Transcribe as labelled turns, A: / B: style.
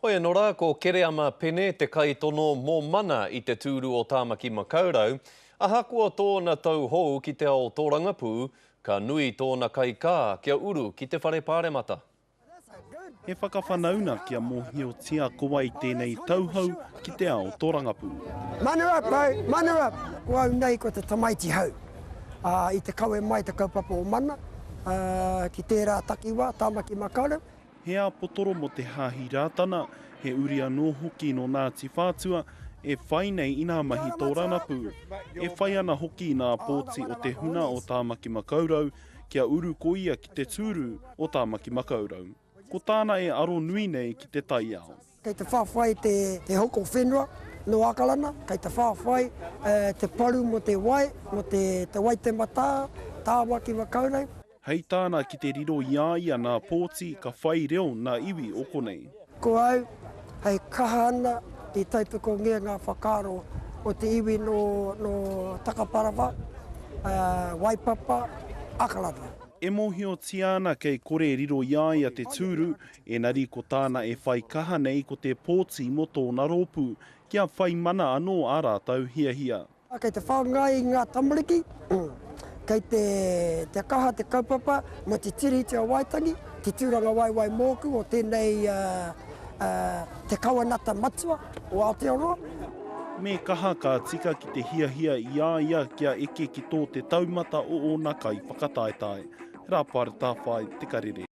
A: Hoi anō rā, ko Kereama Pene te kaitono mō Mana i te tūru o Tāmaki Makaurau. Ahakoa tōna tauhou ki te ao tōrangapū, ka nui tōna kaikā kia uru ki te Whare Pāremata.
B: He whakawhanauna kia mōhiotia ko wai tēnei tauhou ki te ao tōrangapū.
C: Manu up, bro! Manu up! Ko au nei ko te tamaiti hau. Ā, i te kawe mai te kaupapa o Mana, ā, ki tērā takiwā, Tāmaki Makaurau.
B: He āpotoro mō te Hāhi Rātana, he uri anō hoki nō Ngāti Whātua, e whai nei i nā mahi tōrangapū. E whai ana hoki i nā pōti o te huna o Tāmaki Makaurau kia uru ko ia ki te tūru o Tāmaki Makaurau. Ko tāna e aro nui nei ki te taiao.
C: Kei te whawhai te hoko whenua nō Ākarana, kei te whawhai te paru mō te wai, mō te Waitematā, Tāmaki Makaurau.
B: Hei tāna ki te riro i a ia nā pōti ka whai reo nā iwi o konei.
C: Ko au, hei kaha ana i tautokongia ngā whakaaro o te iwi nō Takaparawha, Waipapa, Akarana.
B: E mōhiotia ana kei kore riro i a ia te tūru, enari ko tāna e whai kaha nei ko te pōti mō tōna rōpū, kia whai mana anō ā rātou hiahia.
C: Kei te whāngai i ngā tamariki, kei te kaha te kaupapa mō te Tiriti o Waitangi, te tūrangawaewae mōku o tēnei te kawenata matua o Aotearoa.
B: Me kaha ka tika ki te hiahia i a ia kia eke ki tō te taumata o ōna kaiwhakataetae. Rāpara Tāwhai, Te Karere.